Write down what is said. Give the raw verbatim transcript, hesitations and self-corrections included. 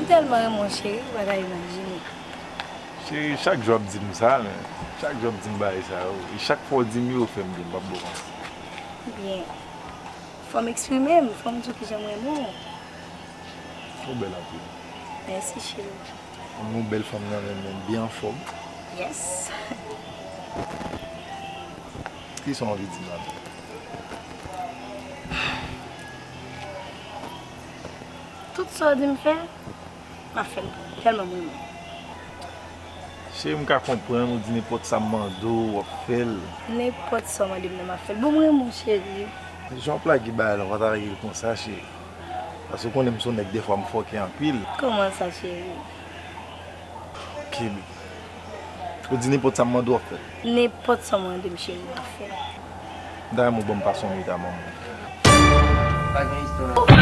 Tèlman renmen w cheri, ou pa ta imajine. Cheri, chak jou w ap di m sa, men chak jou w ap di m bagay sa yo. E chak fwa w di m yo, ou fè m byen, m p ap ba w manti. Byen. Fò m eksprime m, fò m di w kijan m renmen w. Ou bèl anpil. Mèsi cheri. Yon bèl fanm nan renmen byen anfòm. Yes. Kisa w anvi di m la? Tout sa w di m fè, m ap fè l pou ou, tèlman m renmen w. Cheri, m ka konprann ou di nenpòt sa m mande w, w ap fè l. Nenpòt sa w mande m nan, m ap fè l. Bon, m renmen w cheri. Jan w ap lage bagay la, w pa ta lage l konsa, cheri. Paske ou konnen m se yon nèg, dèfwa m fòkè anpil. Kòman sa cheri? Ok, baby. Ou di nenpòt sa m mande w, w ap fè l. Nenpòt sa w mande m cheri, m ap fè l. M ta renmen w ban m pase yon minit a manman. Pa gen istwa.